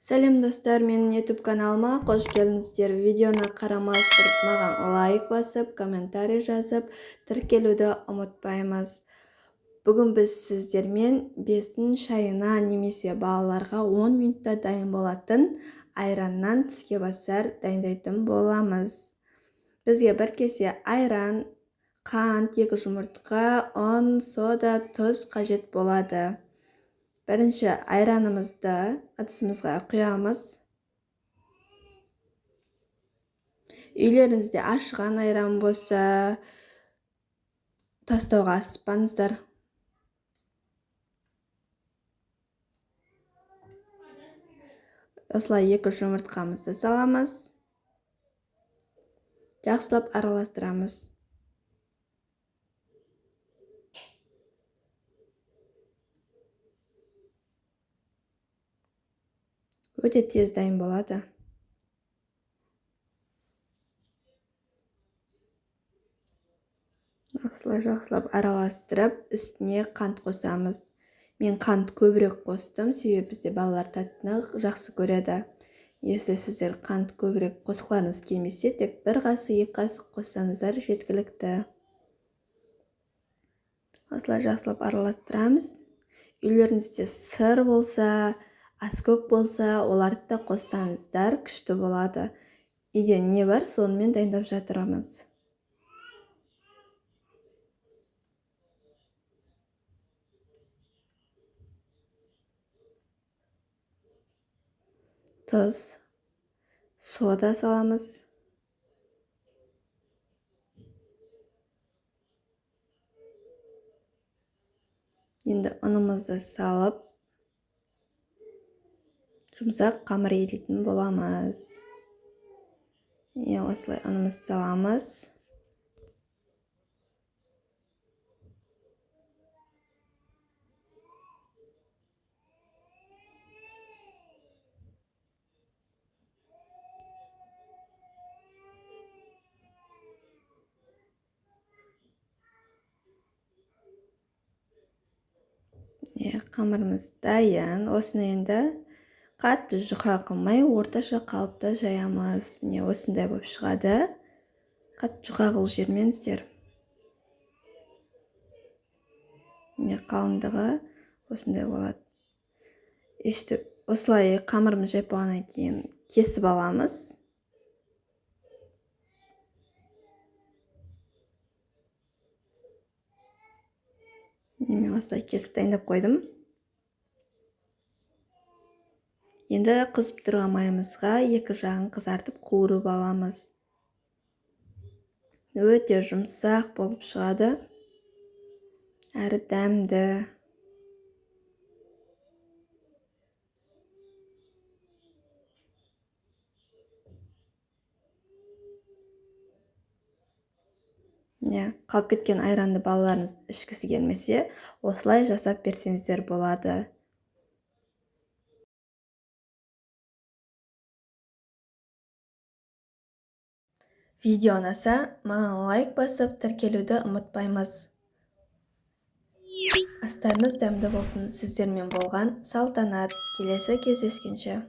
Сәлем, достар, менің YouTube каналыма қош келдіңіздер. Видеоны қарамай тұрып маған лайк басып, комментарий жазып, тіркелуді ұмытпаймыз. Бүгін біз сіздермен бестің шайына немесе балаларға 10 минутта дайын болатын айраннан тіске басар дайындайтын боламыз. Бізге бір кесе айран, қант, 2 жұмыртқа, ұн, сода, тұз қажет болады. Бірінші айранымызды ыдысымызға құямыз. Үйлеріңізде ашыған айран болса, тастауға асықпаңыздар. Осылай 2 жұмыртқамызды саламыз. Жақсылап араластырамыз. Өте тез дайын болады. Осылай жақсылап араластырып, үстіне қант қосамыз. Мен қант көбірек қостым, себебі бізде балалар тәттіні жақсы көреді. Если сіздер қант көбірек қосқыларыңыз келмесе, тек 1 қасық, 2 қасық қоссаңыздар жеткілікті. Осылай жақсылап араластырамыз. Үйлеріңізде сыр болса, аскөк болса, оларды да қоссаңыздар күшті болады. Үйде не бар, сонымен дайындап жатырмыз. Тұз, сода саламыз. Енді ұнымызды салып, жұмсақ қамыр илейтін боламыз. Осылай ұнымызды саламыз. Қамырымыз дайын. Осыны енді қатты жұқа қылмай, орташа қалыпта жаямыз. Міне осындай болып шығады. Қатты жұқа қылып жібермеңіздер. Міне қалыңдығы осындай болады. Өйстіп осылай қамырымыз жайып болғаннан кейін кесіп аламыз. Міне осылай кесіп дайындап қойдым. Енді қызып тұрған майымызға 2 жағын қызартып қуырып аламыз. Өте жұмсақ болып шығады, әрі дәмді. Қалып кеткен айранды балаларыңыз ішкісі келмесе, осылай жасап берсеңіздер болады. Видео ұнаса, маған лайк басып, тіркелуді ұмытпаймыз. Астарыңыз дәмді болсын. Сіздермен болған Салтанат. Келесі кездескенше.